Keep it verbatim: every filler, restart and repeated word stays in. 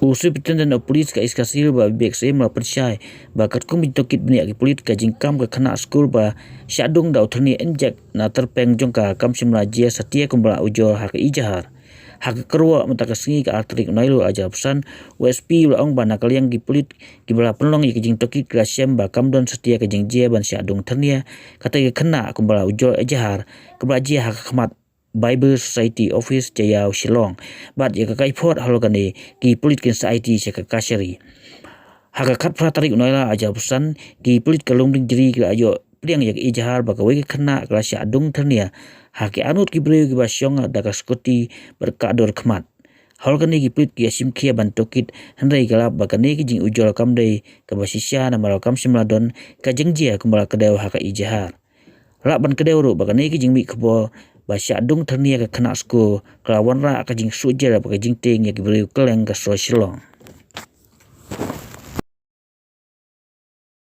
U Superintendent of Police ka East Khasi Hills, Bah Vivek Syiem, u la pynshai ba katkum ki jingtohkit bniah ki pulit, ka jingkam ka khynnah skul ba shah dung da u thyrnia injek na tyrpeng jong ka kam shym la jia satia kumba la ujor ha ka Ejahar. Ha ka kyrwoh mynta ka sngi, ka ar tarik u Naiwieng ar hajar arphew san, u S P u la ong ba na ka liang ki pulit kiba la pynlong ïa ka jingtohkit ki la shem ba kam don satia ka jingjia ban shah dung thyrnia kata ka khynnah kumba la ujor Ejahar, kaba la jia ha ka khmat Bible Society Office, Jaïaw, Shillong. Bad ïa ka kaiphod halor kane ki pulit kin sa aiti sha ka kashari. Ha ka khatphra tarik u Naiwieng ar hajar arphew san, ki pulit ka Lumdiengjri ki la ïoh pdiang ïa ka Ejahar ba kawei ka khynnah ka la shah dung thyrnia ha ki arngut ki briew kiba shong da ka scooty bad ka dur khmat. Halor kane ki pulit ki ïashim khia ban tohkit, hynrei ki lap ba kane ka jingujor kam dei kaba shisha namar kam shym la don ka jingjia kumba la kdew ha ka Ejahar. Lah ban kdew ruh ba kane ka jingmih khubor ba shah dung thyrnia ka khynnah skul ka la wanrah ka jingsuhjer bad ka jingtieng ïa ki briew kylleng ka sor Shillong.